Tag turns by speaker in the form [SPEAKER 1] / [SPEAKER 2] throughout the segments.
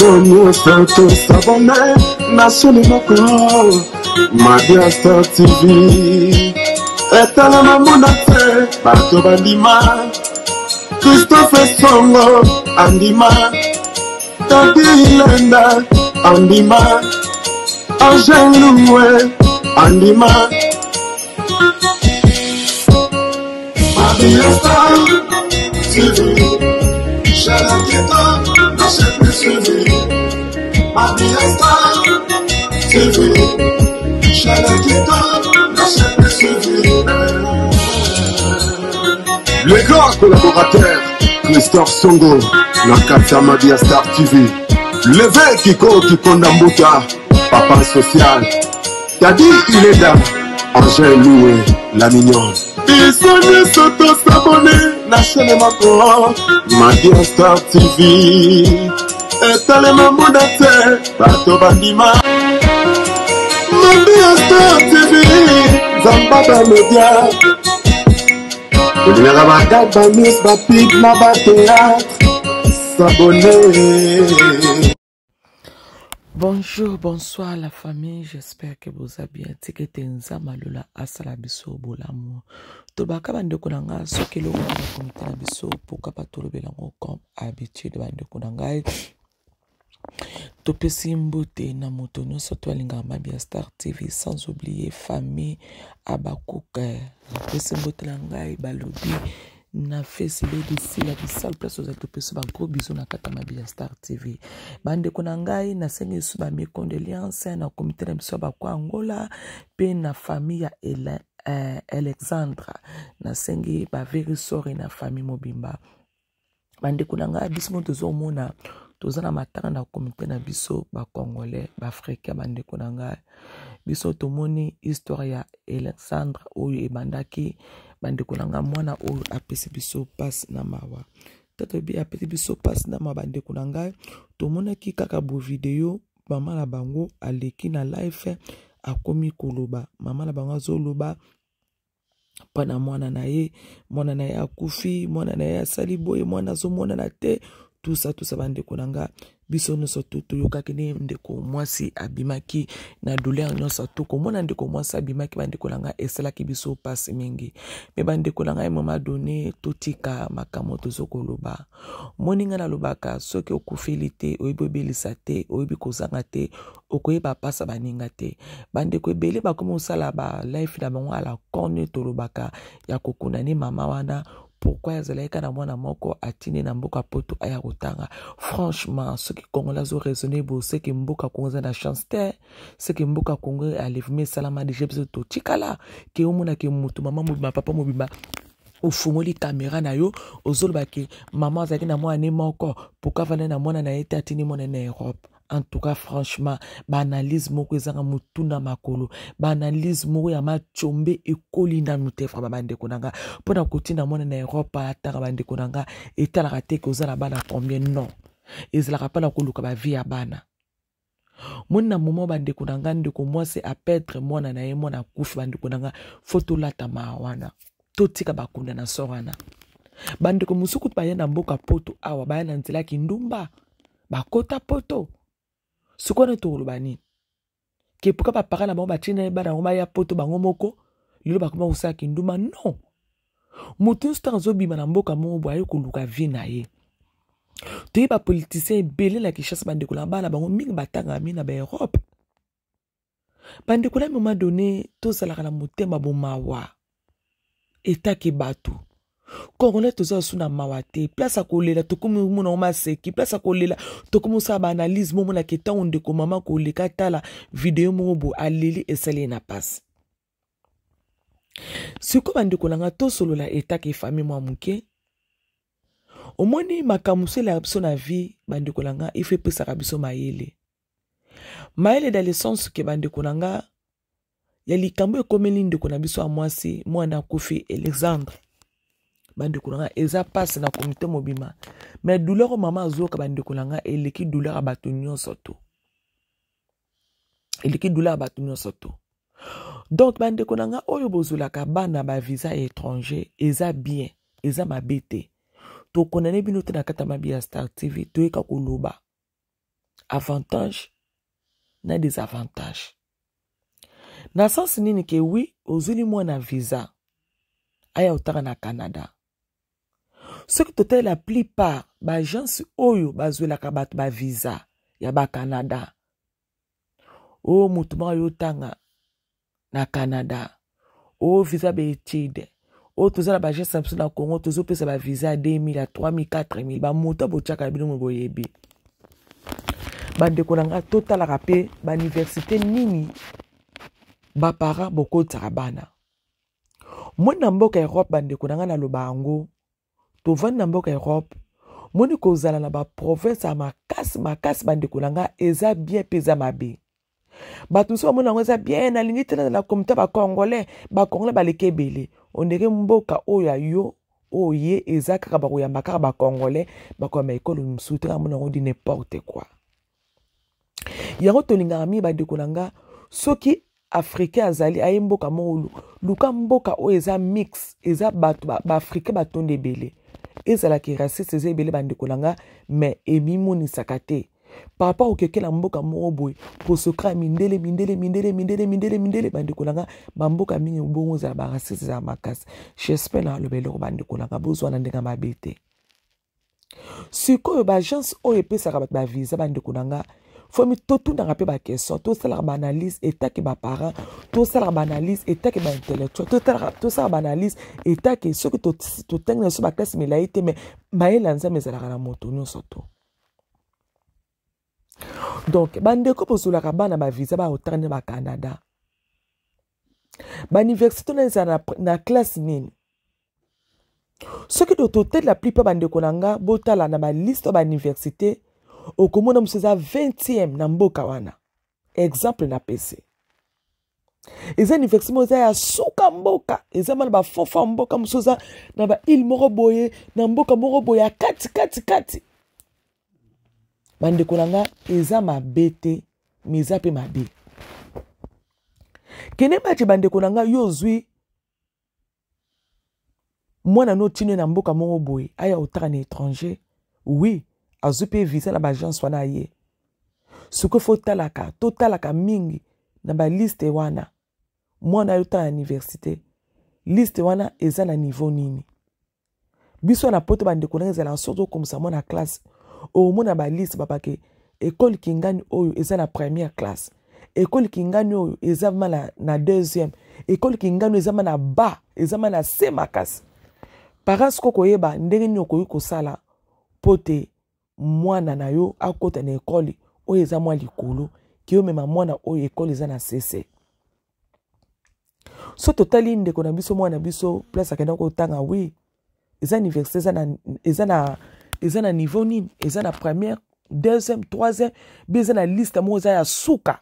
[SPEAKER 1] Biso nyonso tosabone na soni moko Mabia Star TV etalama mona te bato bandima Christophe Songo andima Tati Ilenda andima Angel Luwe andima Mabia Star TV Chaîne qui la chaîne plus suivie. Mabia Star TV Chaîne qui la chaîne plus suivie. Le grand collaborateur Christophe Songo na kati ya Mabia Star TV L'évêque Kiko Kikonda Mbuta papa social Tadi Ilenda Angèle Loué la mignonne. Biso nyonso tosabone na chaîne moko Mabia Star TV etalema mona te bato bandima Mabia Star TV nzamba bamedia olingaka bagag bamis bapib na bateatre sabone.
[SPEAKER 2] Bonjour, bonsoir la famille, j'espère que vous allez bien. Tika ete Nzambe alola asala biso bolamu. Tolobaka bandeko na ngai soki eloko na komite na biso pourquoi pas tolobela yango comme habitude bandeko na ngai. Topesi mbote na moto nyonso to alingaka Mabia Star TV sans oublier famille Abakouk. Napesi mbote na ngai balobi na face lady sila bisal place ozali topesi ba gros bisous na kati ya Mabia Star TV. Bandeko na ngai nasengi lisusu ba mes condoléances na comité na biso ya bakwa Angola pe na famille ya Alexandra. Nasengi ba very sorry na famille mobimba. Bandeko na ngai biso mo tozomona toza na matanga na comité na biso ba congolais ba africain. Bandeko na ngai biso tomoni histoire ya Alexandre oyo ebandaki. Bandeko na ngai mwana oyo apesi biso passe na mawa, tata bi apesi biso passe na mawa. Bandeko na ngai tomonaki kaka bo video mama na bango aleki na live akomi koloba, mama na bango azoloba mpo na mwana na ye, mwana na ye akufi, mwana na ye asali boye, mwana azomonana te, tusa tusa. Bandeko na nga biso nyonso tu toyokaki nde ndeko mwasi abimaki na douleur nyonso tu komona ndeko mwasi abimaki. Bandeko na ngai esalaki biso mpasi mingi. Me bandeko na ngai moma done totika makambo tozokoloba. Moni ngai nalobaka soki okufeli te, oyebi obelisa te, oyebi kozanga te, okoyeba mpasa baninga te. Bandeko ebele bakomi kosala ba life na bango ala corne, tolobaka ya kokunda ne mama wana pourquoi azalaki kaka na mwana moko atindi na mboka poto aya kotanga. Franchement soki congolais azo raisonner bo seke mboka Congo eza na chance te, seke mboka Congo aleveme esalama deja biso totikala ke omona ke motu mama mobimba papa mobimba ofungoli kamera na yo ozoloba ke mama azalaki na mwana ne moko pourquoi avanda na mwana na ye te atindi mwana na Europe. En tout cas franchement baanalyse moko ezanga motu na makolo, baanalyse moko ya machombe ekoli nanu te vraiment. Bandeko na nga mpona kotinda mwana na Europe atanga, bandeko na nga etalaka te ke oza na bana combien, non, ezalaka mpona koluka bavie ya bana. Moni na moment bandeko na nga ndeko mwasi apedre mwana na ye, mwana akufi. Bandeko na nga fo tolata maa wana, totika bakunda na sor wana. Bandeko mosuku baya na mboka poto awa, baya na nzela kindumba, bakota poto sikoyo wana tokoloba nini? Kepuka bapara na bango batina ye bana bango baya poto bango moko lelo bakoma kosala kindumba. Non, moto nyonso ntango azobima na mboka moko boye aye koluka vie na ye. Toyebi bapoliticien ebele na Kinshasa, bandeko na bana bango mingi batangaka mingi na baEurope. Bandeko na moment donné tozalaka na motema bomawa etake bato congolais toza su na mawa te. Place ya kolela tokomi omona ngo maseki, place ya kolela tokomi osala baanalyse momonaka ntango ndeko mama koleka tala video moko boye aleli esali ye na pasi. Sikoyo bandeko na nga tosolola etake famille mwa moke. Omoni makambo mosusu elaka biso na vie, bandeko na nga ifo epesaka biso mayele, mayele dans le sens ke bandeko na nga ya likambo ekomeli ndeko na biso ya mwasi, mwana akufi Alexandre. Bandeko na nga eza mpasi na komite mobima, mais douleur oyo mama azoyoka bandeko na nga eleki douleur ya bato nyonso to eleki douleur ya bato nyonso to. Donc bandeko na nga oyo bozolaka bana ba visa étranger eza bien, eza mabe te. Tokondane bino te na kati ya Mabia Star TV, toyeka koloba. Avantage na désavantage. Na sens nini ke oui, ozwili mwana visa aya otanga na Canada. Soki totali la plupart ba agence oyo bazwelaka bato ba visa ya ba Canada, oyo moto moko ayo otanga na Canada, oyo visa ba étude, oyo toza na ba agence na biso na Congo tozopesa ba visa ya 2000 ya 3000 4000, bamoto botyaka bino boyebi. Bandeko na ngai, totalaka mpe ba université nini ba parents bokotisaka bana. Moni na mboka Europe, bandeko na ngai, naloba yango, tovandi na mboka Europe, moni kozala na ba province ya makasi makasi, bandeko na ngai, eza bien mpe eza mabe. Bato mosusu bamoni yango eza bien, nalingi te nazala komita bacongolais, bacongolais baleki ebele. Ondenge mboka oyo ya yo oyo ye eza kaka bakoyamba kaka bacongolais, bakoyamba ekolo mosusu te, amona yango di n'importe quoi. Yango tolingaka mingi bandeko na nga, soki africain azali aye mboka moko, luka mboka oyo eza mix, eza bato baafricain batondi ebele, ezalaki raciste eza ebele bandeko na nga, mais emimonisaka te par rapport okeke na mboka moko boye posokra mindele mindele mindele mindele mindele mindele. Bandeko na nga, bamboka mingi bongo ezala baraciste ezala makasi. J'espère na aloba eloko, bandeko na nga, bozwa na ndenge mabe te. Sikoyo baagence oyo epesaka bato bavisa, bandeko na nga, fomi totundaka mpe baquestion, tosalaka baanalyse etake baparent, tosalaka baanalyse etake baintellectuel, tosalaka baanalyse etake soki totangi na biso baklase milai te, me mayele ya Nzambe ezalaka na moto nyonso to. Donc bandeko bozolaka bana bavisa baotanga nde bacanada, bauniversité wana ezala na classe nini? Soki totali la plupart, bandeko na nga, botala na baliste ya bauniversité, okomona mosu eza 20e na mboka wana. Exemple na pc, eza université moko eza ya suka mboka, eza ma na bafofa mboka mosusu, eza na baile moko boye, na mboka moko boye ya kati kati kati. Bandeko na nga, eza mabe te, me eza mpe mabe. Kende batie, bandeko na nga, yo ozwi mwana no otindi na mboka moko boye aya otaka na étranger, oui, azwi mpe visa na baagence wana aye. Sikoyo fo talaka, totalaka mingi na baliste wana, mwana ayo otala na université, liste wana eza na niveau nini? Biso na poto, bandeko nanga, ezalaka soki okomisa mwana classe, omona baliste babake ekole kingani oyo eza na première classe, ekole kingani oyo eza ma na deuxième, ekole kingani oyo eza ma na ba, eza ma na se makasi. Parent sikoyo koyeba ndenge nini okoki kosala mpo te mwana na yo akota na ekole oyo eza mwa likolo ke omema mwana oyo ekole eza na sese. So totali ndeko na biso, mwana na biso, place akenda kotanga, oui, eza université eza na niveau nini? Eza na première, deuxième, troisième, bi eza na liste moko eza ya suka.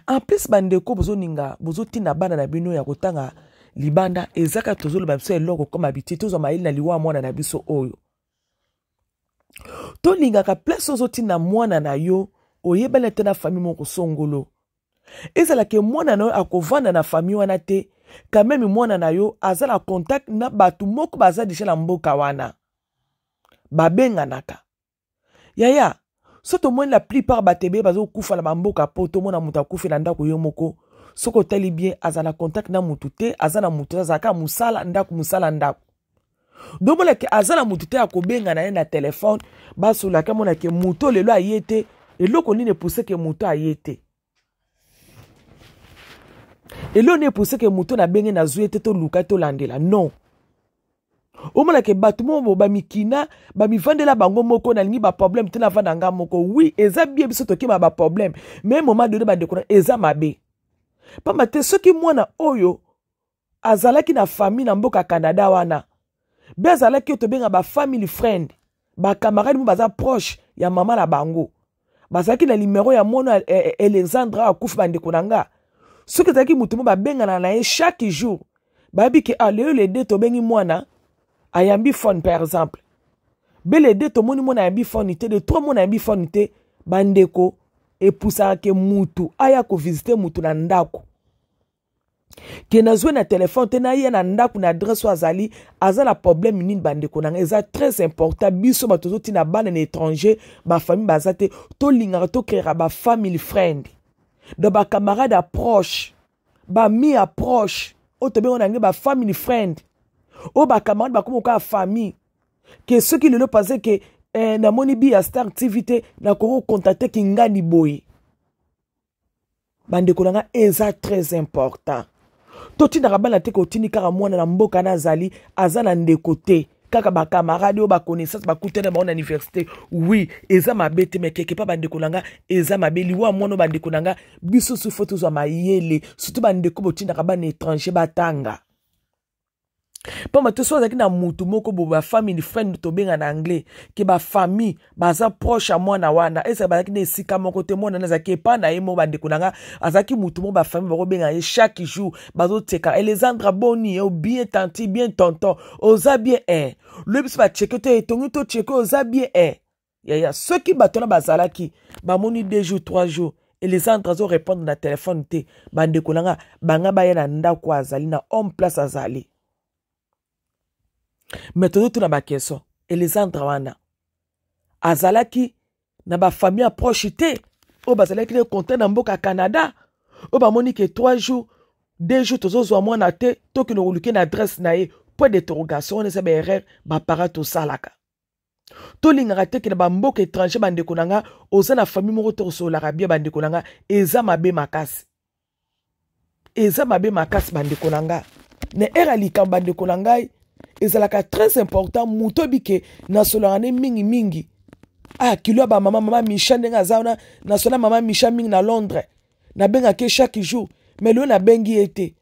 [SPEAKER 2] En plus, bandeko, bozoninga bozotinda bana na bino ya kotanga libanda, eza kaka tozoloba biso eloko koma biti, tozwa mayele na liwa mwana na biso oyo tolingaka. Place ozotinda mwana na yo, oyebani te na famille moko songolo, ezalaka mwana na yo akovanda na famille wana te. Quand même mwana na yo aza na contact na bato moko baza déjà na mboka wana, babenganaka. Yaya, so tomoni la plupart bato ebele bazokufa na bamboka, po tomona moto akufi na ndako yo moko, soki otali bien, aza na contact na motu te, aza na motu, azalaka mosala ndako, mosala ndako. Domonake aza na motu te ya kobenga na ye na telefone, basolaka, amonake motu lelo aye te. Eloko nini epuseke motu aye te? Eloko nini epuseke motu nabenge nazwi ye te? Toluka, tolandela. Non, omonake bato moko bamikina bamivandela bango moko, nalingi baproblème te, navanda nga moko. Oui, eza bien, biso tokema baproblème, mais moment donné, bandeko na, eza mabe, pamba te soki mwana oyo azalaki na famille na mboka Canada wana, be azalaki oyo tobenga bafamily friend, bacamarade mo baza proche ya mama na bango, bazalaki na numero ya mwana Alexandre akufi. Bandeko na nga, soki ezalaki motu mo babengana na ye chaque jour, bayebi ke ah, lelo le de tobengi mwana ayambi phone par exemple, bele de tomoni mwana ayambi phone te, de trois mwana ayambi phone te, bandeko, epusaka ke mutu aya kovisite mutu na ndako. Ke nazwi na telefone te, naye na ndako na adresse oyo azali, aza na problème nini? Bandeko na ngai, eza très important. Biso bato tozotina bana na étranger, bafamille baza te, tolingaka tocreera bafamily friend, donc bacamarade approche, bami approche oyo tobengo na yango bafamily friend, oyo bacamarade bakoma kokaa famille. Ke soki lelo parce ke namoni bi ya Star TV te, nakoki kocontacte kingani boye. Bandeko na ngai, eza très important. Totindaka bana te, kotindi kaka mwana na mboka na azali, aza na ndeko te, kaka bacamarade oyo baconnaissance bakutana bango na université. Oui, eza mabe te, mais quelque part, bandeko na nga, eza mabe. Liwa mwana, bandeko na nga, biso su faut tozwa mayele, surtout bandeko botindaka bana étranger batanga, pamba te so azalaki na mutu moko bo bafamily friend, tobenga na anglais, ke bafamille baza proche ya mwana wana, ezala bazalaki na esika moko te, mwana wana azalaki epa na ye moko. Bandeko na nga, azalaki mutu moko bafamille bakobenga ye chaque jour, bazoteka Elesandra boni o bien, tanti bien, tonton oza bien, loyebi biso bacheke te, etongi tocheke, oza bien, yaya. Soki bato wana bazalaki bamoni 2 jours, 3 jours, Elesandre azorépondre na telefone te, bandeko na nga, banga baya na ndako azali na homme place azali. Mais tozotuna baquestion: Elesandre wana azalaki na bafamille approche te oyo bazalaki na contact na mboka ya Canada, oyo bamoni ke 3 jours, 2 jours, tozozwa mwana te, tokende koluke na adresse na ye? Point d'interrogation. Wana eza baerreur baparent tosalaka. Tolingaka te ke na bamboka étranger, bandeko na nga, oza na famille moko te kosololaka bien. Bandeko na nga, eza mabe makasi, eza mabe makasi, bandeko na nga. Na ere ya likambo, bandeko na ngai, ezalaka très important moto oyebi ke nasololaka ne mingimingi. Ah, kilo ya bamama, mama Micha, ndenge aza wana, nasola mama Micha mingi na Londres, nabengaki ye chaque jour, mais lelo nabengi ye te,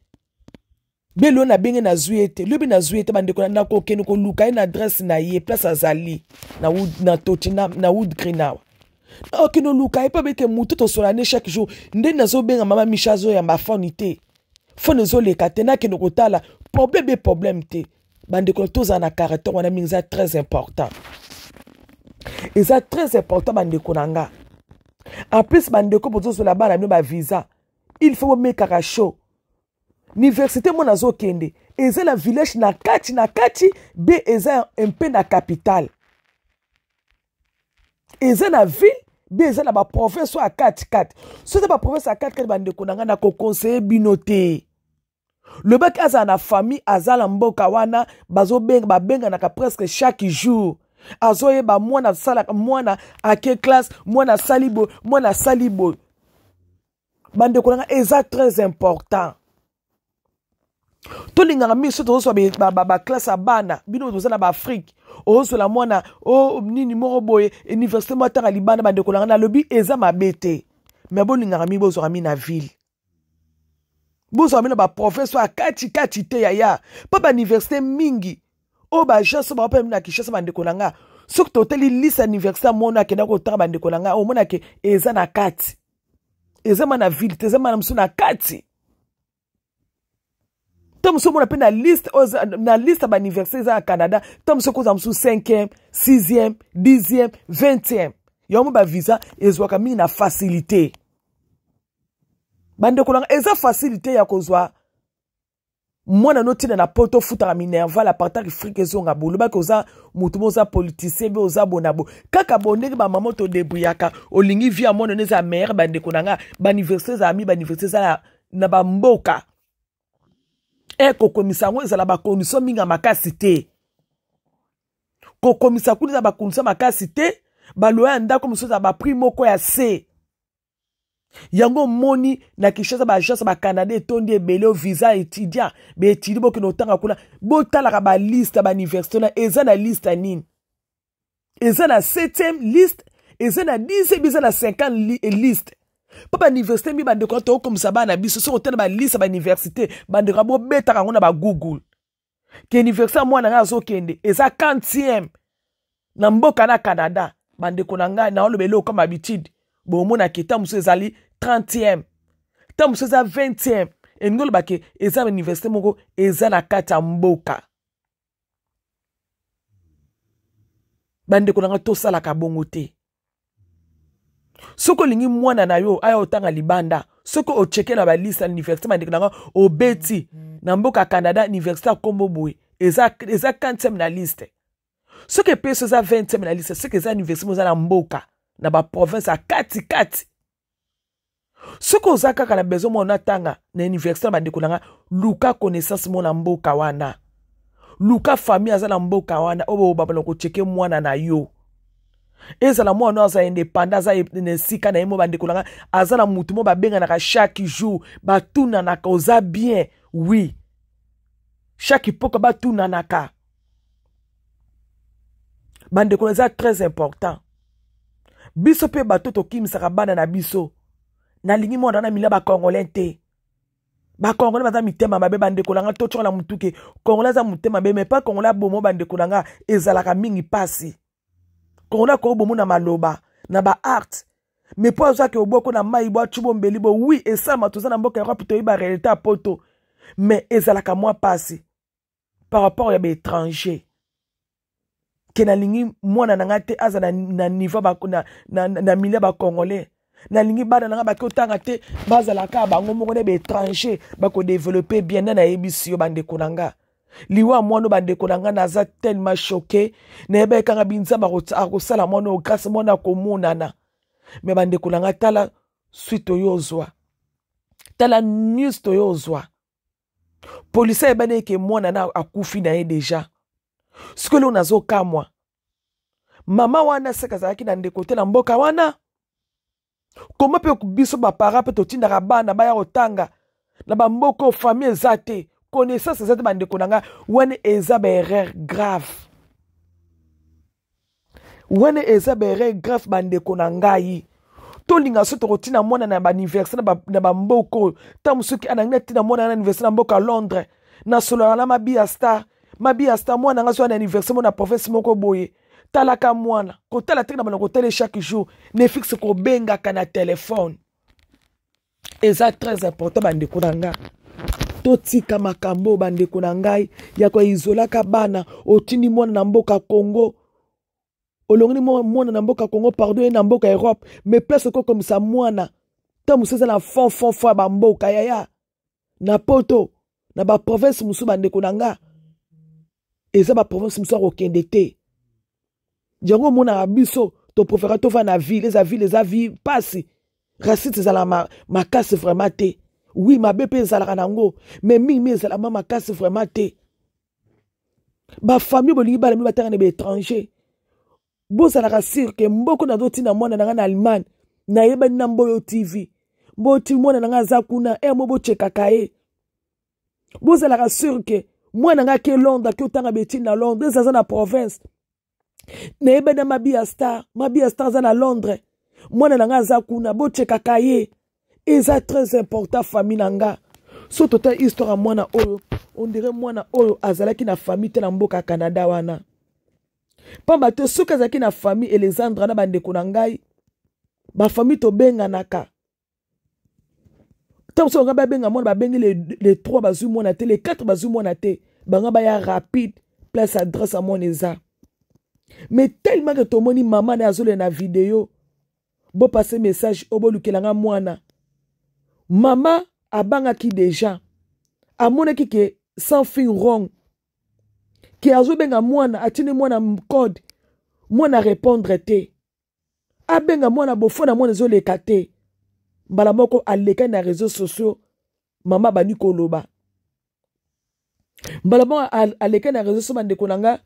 [SPEAKER 2] be lelo nabenge, nazwi ye te, lobi nazwi ye te. Bandeko, nakokende koluka ye na adresse na ye, place azali na, Wood, na toti na Wood Green awa. Okende oluka ye mpo abeke motu tosola ne chaque jour. Nde nazobenga mama Micha, azoyamba phone te, phone ezoleka te. Nakende kotala problème be problème te. Bandeko, tozala na caractère wana mingi, eza très important, eza très important, bandeko na nga. En plus, bandeko bozozwela bana bino bavisa, il faut bomekaka show université mwana azokende, eza na village na kati na kati, be eza mpe na capitale, eza na ville, be eza na baprovince oyo ya katikati. So eza baprovince ya katikati, bandeko na ngai, nakoconseiller bino te. Lobaki azala na famille, aza na mboka wana, bazobenga, babenganaka presque chaque jour, azoyeba mwana asalaka, mwana ake classe, mwana asali boye, mwana asali boye. Bandeko na ngai, eza très important. Tolingaka mingi so tozoswa baclasse ya bana. Bino toza na baafrike, ozoswela mwana o nini moko boye, université moko atanga libanda. Bandeko na ngai, nalobi eza mabe te, mais bolingaka mingi bozwaka mingi na ville, bozwaka mingi na baprovince oyo ya kati kati te, yaya, mpo bauniversité mingi oyo baagence oyo baope na Kinshasa, bandeko na nga, soki totali liste ya université mona akenda kotanga, bandeko na nga, omonake eza na kati, eza ma na ville te, eza ma na mosusu na kati to mosusu. Omona mpe na liste, na liste ya bauniversité eza na Canada, to mosusu ekozala mosusu 5e, 6e, 10e, 20e. Yango mo bavisa ezwaka mingi na facilité, bandeko nanga. Eza facilité ya kozwa mwana notinda na poto, ofutaka minerval apartaki frike ezonga. Bolobaki oza motu mo oza politicien, mpe oza bona bo kaka bo ndenge bamama todebrouillaka. Olingi vie ya mwana no eza meilleur, bandeko na nga, bauniversité ezala mi bauniversité eza na bamboka e kokomisa yango ezala bacondition mingi ya makasi te. Kokomisa kuna eza bacondition makasi te, baloya ya ndako mosusu ezala baprix moko ya se. Yango omoni na Kinshasa baagence bacanada etondi ebele, o visa étudiant, baétudie bokende otanga kuna. Botalaka baliste ya bauniversité na eza na liste ya nini, eza na 7e liste, eza na 10e, eza na 50 liste, mpo bauniversité mi. Bandeko, tokokomisa bana na biso, soki otala baliste ya bauniversité, bandeko, bobetaka yango na bagoogle ke université ya mwana ngai azokende eza 40e na mboka na Canada. Bandeko na ngai, naoloba eloko comme habitude, bomonaka eta mosusu ezali 30e, ta mosusu eza 20e. Elingi oloba ke eza université moko eza na kati ya mboka. Bandeko na ngai, tosalaka bongo te. Soki olingi mwana na yo aya otanga libanda, soki ocheke na baliste ya université, bandeko na nga, obeti na mboka Canada université ya nkombo boye eza 40e na liste. Soki epesi eza 20e na liste, soki eza université oza na mboka na baprovince ya katikati. Soki oza kaka na besoin mwana atanga na université na bandeko na nga, luka connaissance mona mboka wana, luka famille aza na mboka wana oyo babana kocheke mwana na yo. Ezala mwana oyo aza indépendant, aza na esika na ye mo, bandeko na nga, aza na mutu mo babenganaka chaque jour, batunanaka oza bien, oui, chaque epoque batunanaka. Bandeko, eza très important. Biso mpe bato tokimisaka bana na biso. Nalingi mwana na mila bacongolais te. Bacongolais baza mitema mabe, bandeko na nga. Totyoka na mutu ke congolais aza motema mabe, mais pas congolais abomo. Bandeko na nga, ezalaka mingi mpasi. Congolais akoki bomo na maloba, na baacte, mais mpo azwaki obwako na mai bo acu bombeli bo, oui, esalama. Toza na mboka Europe, toyeba réalité ya poto, mais ezalaka mwa mpasi par rapport ya baétranger. Ke nalingi mwana na ngai te aza na niveau na milieu bacongolais. Nalingi bana na ngai bake otanga te, bazala kaka bango moko na baétranger, bakodévelopper bien. Nde nayebisi yo, bandeko na nga, liwa mwana, bandeko na ngai, naza tellement choqué. Nayeba ekanga binzambe akosala mwana oyo grâce, mwana akomonana. Mais bandeko na ngai, tala suite oyo ozwa, tala news toyo ozwa. Polisi ayebani eke mwana na akufi na ye déjà. Sikoyo eloko nazokamwa, mama wana seke azalaki na ndeko te na mboka wana. Koma mpe biso baparent mpe totindaka bana baya kotanga na bamboka oyo famille eza te, connaissance eza te. Bandeko na ngai, wana eza baerreur grave, wana eza baerreur grave. Bandeko na ngai, tolinga so tokotina mwana na bauniversité na bamboka oyo. Ntango soki anangi natina mwana na université na mboka Londres, nasololaka na Mabia Star. Mabia Star, mwana nga so na université mo na province moko boye, talaka mwana. Kotala teke na bana, kotala chaque jour ne fixe, kobengaka na telefone eza très important. Bandeko na nga, totika makambo, bandeko na ngai, ya koizolaka bana. Otindi mwana na mboka Congo, olongoli mwana na mboka Congo, pardon, ye na mboka Europe, mais place okokomisa mwana ntango mosusu eza na fond fond fond ya bamboka yaya na poto, na baprovince mosusu. Bandeko na nga, eza baprovince mosusu akokende te. Yango omonaka biso topréférer tova na ville. Eza ville, eza vie mpasi, raciste ezalaka makasi vraiment te. Oui, mabe mpe ezalaka nango, mais mingi ezalaka ma makasi vraiment te. Bafamille, bolingi bana mi batanga na baétranger, bozalaka sûr ke mboko nazotinda mwana na ngai na Allemagne, nayebani na Mboyo TV. Mboyo TV, mwana na ngai aza kuna e mo, bochekaka ye. Bozalaka sûr ke mwana ngai ake Londres, ake otanga betine na Londres, eza aza na province, nayebani na Mabia Star. Mabia Star aza na Londres, mwana na ngai aza kuna, bochekaka ye. Eza très important, famille na nga. So tota histoire ya mwana oyo, on dirait mwana oyo azalaki na famille te na mboka ya Canada wana, pamba te soki azalaki na famille, Elesandra na bandeko na ngai, bafamille tobenganaka. Ntango mosusu banga babenga mwana, babengi le 3, bazwi mwana te, le 4, bazwi mwana te, banga baya rapide place adresse ya mwana eza. Mais tellement ke tomoni mama na ye azolela na video, bopase message oyo, bolukelanga mwana. Mama abangaki déjà, amonaki ke something wrong, ke azobenga mwana, atindi mwana code, mwana répondre te. Abenga mwana bofo na mwana ezoleka te. Mbala moko alekani na réseaux sociaux, mama abandi koloba. Mbala moko alekani na réseaux sociaux, bandeko na nga,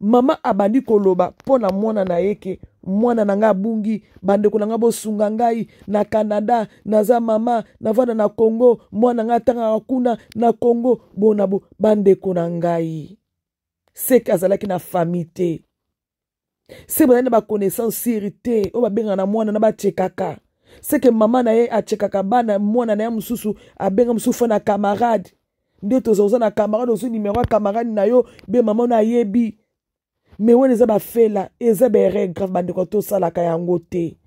[SPEAKER 2] mama abandi koloba mpo na mwana na ye, ke mwana na ngai abungi, bandeko na ngai, bosunga ngai na Canada, naza mama, navanda na Congo, mwana ngai atangaka kuna na Congo, bona bo. Bandeko na ngai, seke azalaki na famille te, se bazali na baconnaissance sûre te oyo babengaka na mwana na bachekaka. Seke mama na ye achekaka bana, mwana na ye mosusu abenga mosusu fa na camarade. Nde toza, oza na camarade, ozwi numero ya camarade na yo be mama na ayebi. Mais wana eza bafela, eza baerreur grave, bandeko, tosalaka yango te.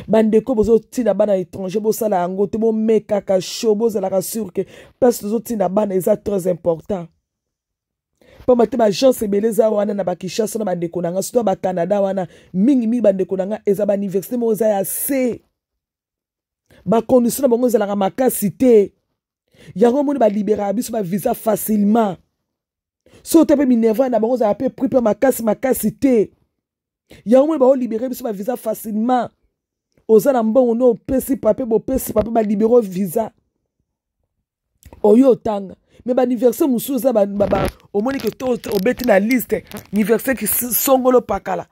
[SPEAKER 2] Bandeko, bozotinda bana étranger, bosala yango te. Bomekaka show, bozalaka sûr ke place tozotinda bana eza très important. Pamba te baagence ebele eza wana na bakinshasa na bandeko na nga, surtout na bacanada wana, mingimingi bandeko na nga, eza bauniversité moko eza ya se, bacondition na bango ezalaka makasi te. Yango omoni baliberaka biso bavisa facilement. So te mpe minerval na bango ezalaka mpe prix mpe makasi makasi te. Yango omoni baolibere biso bavisa facilement. Oza na mbongo no, opesi pape, bopesi pape, balibere visa oyo otanga. Me bauniversité mosusu eza omoni ke to obeti na liste université songolo pakala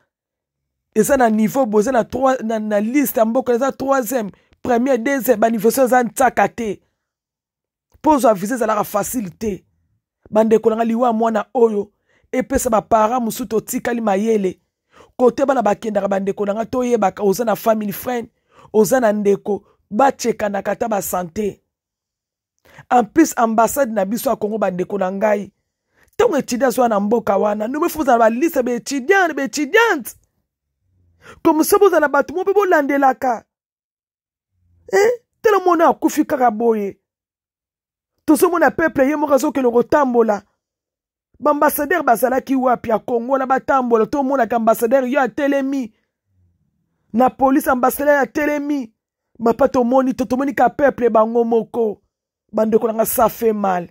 [SPEAKER 2] eza na niveau bo eza na, na, na liste ya mboka, eza troisième, première, deuxième. Bauniversité eza ntiaka te mpo ozwa visa ezalaka facile te. Bandeko na nga, liwa ya mwana oyo epesa baparent mosusu totikali mayele kote bana bakendaka. Bandeko na nga, toyebaka oza na family friend, oza na ndeko, bachekanaka ata basanté. En plus, ambassade na biso ya Congo, bandeko na ngai, ntango étudiant azwa na mboka wana, nome fo bozala baliste baétudiant, baétudiante, comme ça bozala bato mo mpe bolandelaka. Eh, tala mwana akufi kaka boye, tozomona peuple ye moko azokende kotambola. Baambassadeur bazalaki wapi ya Kongo na batambola? Tomonaka ambassadeur yo atelemi na police, ambassadeur atelemi mapa, tomoni to tomoni ka peuple bango moko. Bandeko na nga, ça fait mal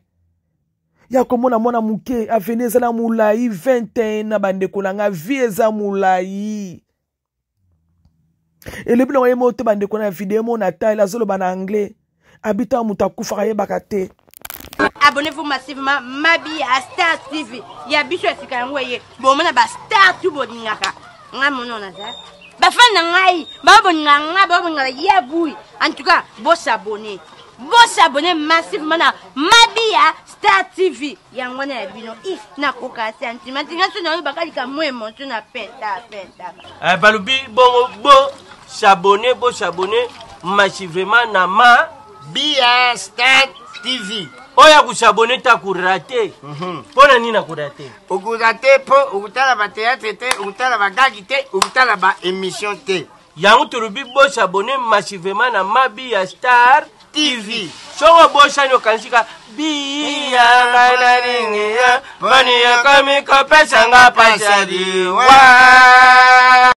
[SPEAKER 2] ya komona mwana moke, avenir eza na molai, 21 na bandeko na nga, vie eza molai. Elobi nango ye moko te, bandeko, na video mo na tale azoloba na anglais, abitaka moto akufaka ayebaka te.
[SPEAKER 3] Abonnez-vous massivement, Mabi à Star TV. Ya biso ya sika yango eye. Bomona ba star tout bolingaka. Nga mono naza. Ba fan na ngai, ba bolinga nga, ba bolinga ya bui. En tout cas, bo s'abonner. Bo s'abonner massivement na Mabi ya Star TV. Yango wana ya bino. If nakoka sentiment nga so na yo bakalika mo émotion na penta penta.
[SPEAKER 4] Eh, balobi bongo bo s'abonner, bo s'abonner massivement na ma
[SPEAKER 5] Bia Star TV.
[SPEAKER 4] Oyo akosabone te akorate. Mpo na nini akorate?
[SPEAKER 5] Okorate mpo okotala bateatre te, okotala bagagi te, okotala baémission te.
[SPEAKER 4] Yango tolobi bosabone massivement na Mabi ya Star TV. Soki obosani, okanisi ka biya ngai nalingi ya mponi ekomi kopesanga pasali wa.